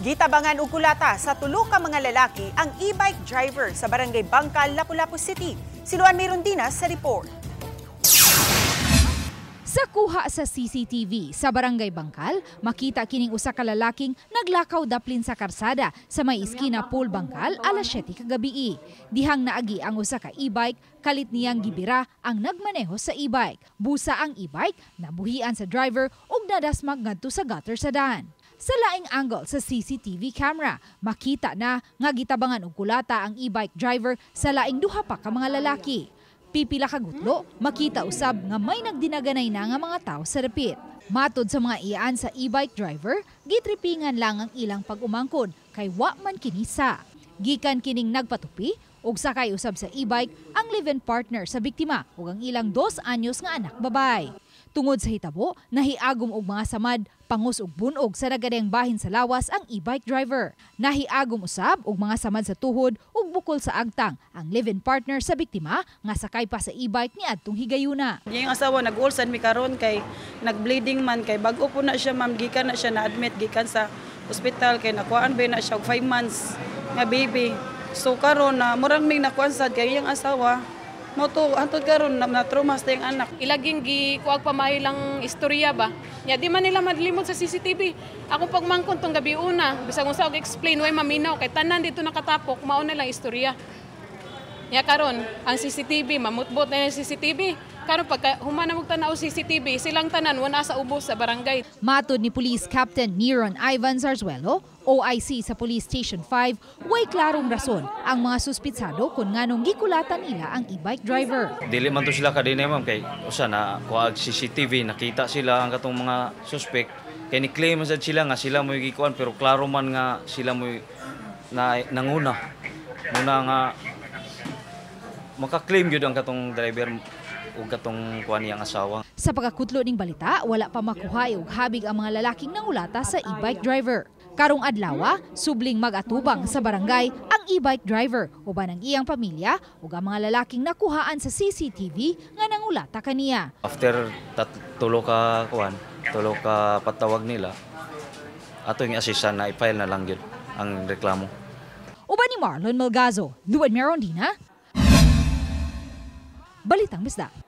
Gitabangan og kulata sa tulo ka mga lalaki ang e-bike driver sa Barangay Bangkal, Lapu-Lapu City. Si Luan Mirondina sa report. Sa kuha sa CCTV sa Barangay Bangkal, makita kining usa ka lalaking naglakaw daplin sa karsada sa may iskina Pool Bangkal alas 7 kagabii. Dihang naagi ang usa ka e-bike, kalit niyang gibira ang nagmaneho sa e-bike. Busa ang e-bike, nabuhian sa driver ug nadasmag ngadto sa gutter sa daan. Sa laing angle sa CCTV camera, makita na nga gitabangan og kulata ang e-bike driver sa laing duha pa ka mga lalaki. Pipila ka gutlo, makita usab nga may nagdinaganay na nga mga tao sa dapit. Matod sa mga iyaan sa e-bike driver, gitripingan lang ang ilang pag-umangkon kay wa man kini sa. Gikan kining nagpatupi ug sakay usab sa e-bike ang live-in partner sa biktima ug ang ilang 2 anyos nga anak babay. Tungod sa hitabo, nahiagom og mga samad, pangus ug bunog sa nagadeng bahin sa lawas ang e-bike driver. Nahiagom usab og mga samad sa tuhod ug bukol sa agtang ang live-in partner sa biktima nga sakay pa sa e-bike ni adtong higayuna. Yung asawa nag-ulsan mi karon kay nag-bleeding man kay bag-o po na siya, ma'am, gikan na siya na-admit gikan sa ospital kay nakuhaan ba na siya og 5 months nga baby. So karon na murang may nakuan sad kay iyang asawa mo to antod karon na trauma sa iyang anak. Ilaging gi kuag pamahay lang istorya ba. Nya di man nila madlimot sa CCTV. Akong pagmangkon tong gabi una, bisag unsa og explain, way maminaw kay tanan dito nakatapok mao na lang istorya. Nya karon ang CCTV mamutbot na yung CCTV. Karon pagka human na tan-aw CCTV, silang tanan wala sa ubos sa barangay. Matod ni Police Captain Neron Ivan Zarzuelo, OIC sa Police Station 5, way klarong rason ang mga suspitsado kung nganong gikulatan nila ang e-bike driver. Dili man to sila kadinay, ma'am, kay usa na kuag CCTV nakita sila ang katong mga suspect kay ni claim man sad sila nga sila mo'y gikuan, pero klaro man nga sila mo'y na nanguna muna nga maka-claim gyud ang katong driver ug katong kuan niyang asawa. Sa pagkakutlo ning balita, wala pa makuha og habig ang mga lalaking nangulata sa e-bike driver. Karong adlaw, subling mag-atubang sa barangay ang e-bike driver uban ang iyang pamilya ug ang mga lalaking nakuhaan sa CCTV nga nangulata kaniya. After tulo ka kuan, tulo ka patawag nila, ato yung assistant na i-file na lang gyud ang reklamo. Uban ni Marlon Melgazo, Luan Merondina, Balitang Bisdak.